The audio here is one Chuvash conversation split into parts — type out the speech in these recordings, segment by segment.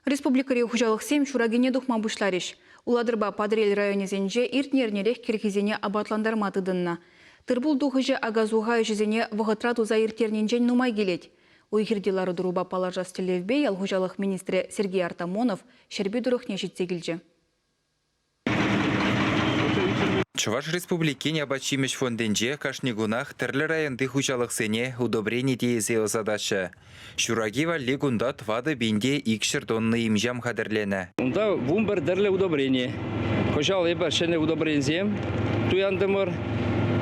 Республикӑри хуҫалӑхсем ҫуракине тухма пуҫларӗҫ. Улатӑрпа Патӑрьел районӗсенче иртнӗ эрнерех кӗрхисене апатлантарма тытӑннӑ. Тыр-пул тухӑҫӗ ака-суха ӗҫӗсене вӑхӑтра туса ирттернинчен нумай килет. Уй-хирти лару-тӑрупа паллашас тӗллевпе ял хуҫалӑх министрӗ Сергей Артамонов Ҫӗрпӳ тӑрӑхне ҫитсе килчӗ. Чӑваш Республикин апат-ҫимӗҫ фондӗнче кашни кунах тӗрлӗ районти хуҫалӑхсене удобрени тиесе ӑсатаҫҫӗ. Ҫураки валли кунта 4 пин те 200 тонна им-ҫам хатӗрленӗ. Унта 11 тӗрлӗ удобрени. Кӑҫал эпир ҫӗнӗ удобренисем туянтӑмӑр.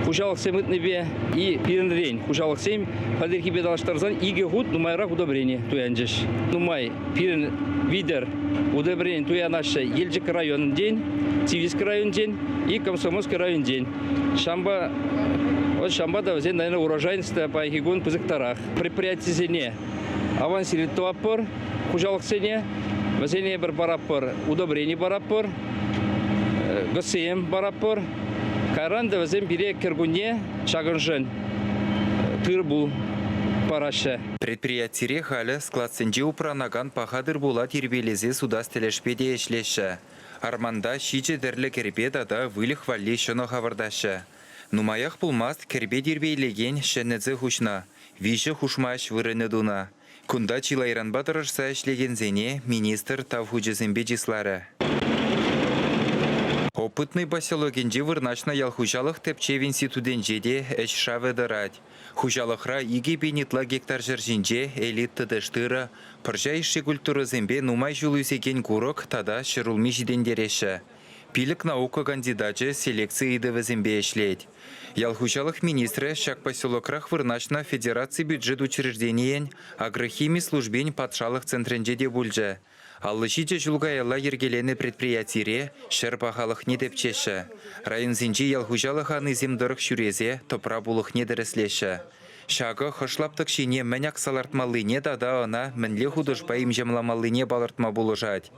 Хуҫалӑхсем ыйтнипе и пирӗнрен хуҫалӑхсем пӗлтӗрхипе танлаштарсан икӗ хут нумайрах удобрени туянчӗҫ. Нумай пирӗн витӗр удобрени туянаҫҫӗ Елчӗк районӗнчен, Цивильск районӗнчен и Комсомольски районӗнчен. Ҫампа, вот ҫампа та вӗсен, наверное, урожайность та паянхи кун пысӑктарах. Предприятисене авансировать тӑватпӑр, хуҫалӑхсене, вӗсене пӗр паратпӑр, удобрени паратпӑр, ГСМ паратпӑр. Кайран та вӗсем пире кӗркунне ҫакӑншӑн тыр-пул параҫҫӗ. Предприятире халӗ складсенче упранакан паха тыр-пула тирпейлесе сутас тӗлӗшпе те ӗҫлеҫҫӗ. Арманта ҫичӗ тӗрлӗ кӗрпе тата выльӑх валли ҫӑнӑх авӑртаҫҫӗ. Нумаях пулмасть кӗрпе тирпейлекен ҫӗнӗ цех уҫнӑ, виҫӗ хушма ӗҫ вырӑнӗ тунӑ. Кунта чылайранпа тӑрӑшса ӗҫлекенсене министр Тав хучӗсемпе чысларӗ. Опытнӑй поселокӗнче вырнаҫнӑ ял хуҫалӑх тӗпчев институтӗнче те ӗҫ шавӗ тӑрать. Хуҫалӑхра 2000 ытла гектар ҫӗр ҫинче элита тӗш-тырӑ, пӑрҫа йышши культурӑсемпе нумай ҫул ӳсекен курӑк тата ҫӗрулми ҫитӗнтереҫҫӗ. Пилӗк наука кандидачӗ селекци ыйтӑвӗсемпе ӗҫлет. Ял хуҫалӑх министрӗ ҫак поселокрах вырнаҫнӑ федераци бюджет учрежденийӗн агрохими службин патшалӑх центрӗнче те пулчӗ. 57 ҫул каялла йӗркеленӗ предприятире ҫӗр пахалӑхне тӗпчеҫҫӗ. Районсенчи ял хуҫалӑх анисем тӑрӑх ҫӳресе тӑпра пулӑхне тӗрӗслеҫҫӗ. Ҫакӑ хӑш лаптӑк ҫине мӗн акса лартмаллине тата ӑна мӗнле хутӑшпа имҫамламаллине палӑртма пулӑшать.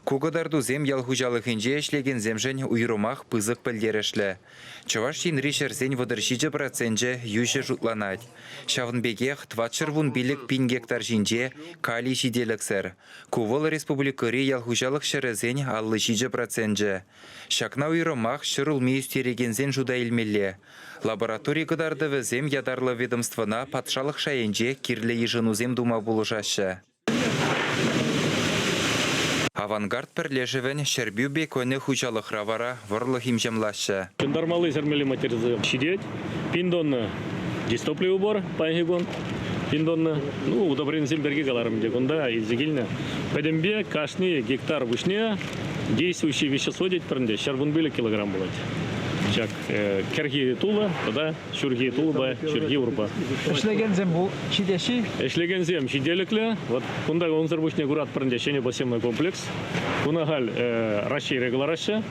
Ку кӑтартусем ял хуҫалӑхӗнче ӗҫлекенсемшӗн уйрӑмах пысӑк пӗлтерӗшлӗ. Чӑваш Енри ҫӗрсен 37 проценчӗ йӳҫӗ шутланать. Ҫавӑн пекех 415 пин гектар ҫинче калий ҫителӗксӗр. Ку вӑл республикӑри ял хуҫалӑх ҫӗрӗсен 57 проценчӗ. Ҫакна уйрӑмах ҫӗрулми ӳстерекенсен шута илмелле. Лаборатори кӑтартӑвӗсем ятарлӑ ведомствӑна патшалӑх шайӗнче кирлӗ йышӑнусем тума пулӑшаҫҫӗ. «Авангард» пӗрлешӗвӗн Ҫӗрпӳ беконӗ хуҫалӑхра вара вӑрлӑх имҫамлаҫҫӗ. Ҫунтармалли-сӗрмелли материалсем ҫитет. Пин тонна дистопливо пур паянхи кун. Пин тонна. Ну, удобренисем пирки каларӑм ӗнтӗ. Кунта илсе килнӗ. Пӗтӗмпе кашни гектар пуҫне действующий вещество тетпӗр ӗнтӗ, 115 килограмм пулать. Ҫак кӗрхи тулӑ тата ҫурхи тулӑпа, ҫурхи урпа. Ӗҫлекенсем ҫитеҫҫӗ-и? Ӗҫлекенсем ҫителӗклӗ. Вот кунта унсӑр пуҫне куратпӑр ӗнтӗ ҫӗнӗ посевной комплекс. Куна халь Раҫҫейре кӑлараҫҫӗ,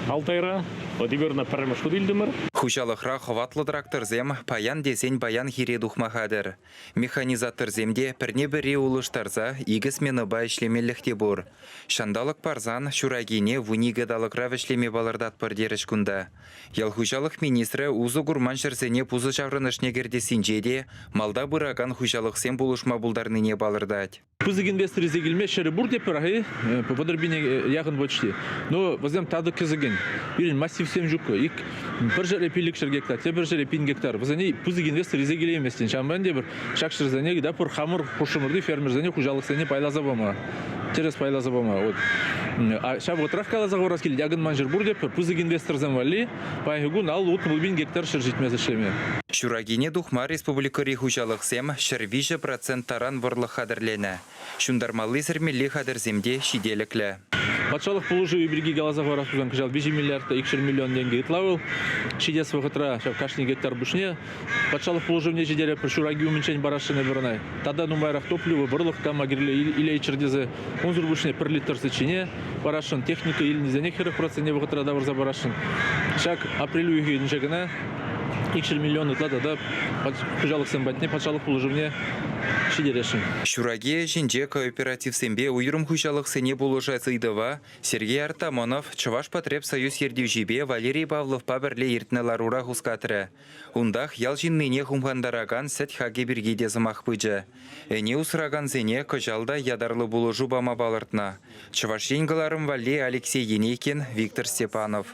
Алтайра. Вот эпир ӑна пӗрремӗш хут илтӗмӗр. Хуҫалӑхра хӑватлӑ тракторсем паян тесен паян хире тухма хатӗр. Механизаторсем те пӗрне-пӗри улӑштарса икӗ сменӑпа ӗҫлемеллӗх те пур. Ҫанталӑк парсан ҫуракине 12 талӑкра вӗҫлеме палӑртатпӑр терӗҫ кунта. Ял хуҫалӑх министрӗ усӑ курман ҫӗрсене пусӑ ҫаврӑнӑшне кӗртессинче те малта пыракан хуҫалӑхсем пулӑшма пултарнине палӑртать. Пысӑк инвестор илсе килме ҫӗрӗ пур тепӗр, 30 пине яхӑн почти. Но вӗсем татӑк кӗсӗкен. Пирӗн массивсем ҫук. Ик пӗр ҫӗре 500 гектар, тепӗр ҫӗре 1000 гектар. Вӗсене пысӑк инвестор илсе килейместӗн. Ҫавӑнпа ӗнтӗ пӗр ҫак ҫӗрсене да пур хамӑр хушӑмӑрти фермерсене, хуҫалӑхсене пайласа пама. Тӗрӗс пайласа пама. Вот. Ҫав вӑхӑтрах каласа хӑварас килет, акӑн ман ҫӗр пур тепӗр пысӑк инвесторсем валли паянхи кун 50-60 пин гектар ҫӗр ҫитмест ӗҫлеме. Ҫуракине тухма республикӑри хуҫалӑхсем 103% таран вӑрлӑх хатӗрленӗ. Ҫунтармалли-сӗрмелли хатӗрсем те ҫителӗклӗ. Патшалӑх пулӑшӑвӗ пирки каласа хӑварас пулсан кӑҫал 3 миллиард та 200 миллион тенкӗ ытла вӑл. Ҫитес вӑхӑтра ҫав кашни гектар пуҫне патшалӑх пулӑшӑвне ҫитеретпӗр, ҫураки умӗнчен парасшӑн эпир ӑна. Тата нумайрах топливо, вӑрлӑх кама кирлӗ илейччӗр тесе унсӑр пуҫне пӗр литр сӗт ҫине парасшӑн, техника илнисене 40 процентне вӑхӑтра тавӑрса парасшӑн. Ҫак апрель уйӑхӗнче кӑна. 200 миллион ытла тата хуҫалӑхсем патне патшалӑх пулӑшӑвне ҫитересшӗн. Ҫураки ӗҫӗнче кооперативсемпе уйрӑм хуҫалӑхсене пулӑшас ыйтӑва Сергей Артамонов Чӑвашпотребсоюз ертӳҫипе Валерий Павловпа пӗрле иртнӗ ларура хускатрӗ. Унтах ял ҫыннине хумхантаракан сӗт хакӗ пирки те сӑмах пычӗ. Ӗне усракансене кӑҫал та ятарлӑ пулӑшу пама палӑртнӑ. Чӑваш Ен кӑларӑм валли Алексей Енейкин, Виктор Степанов.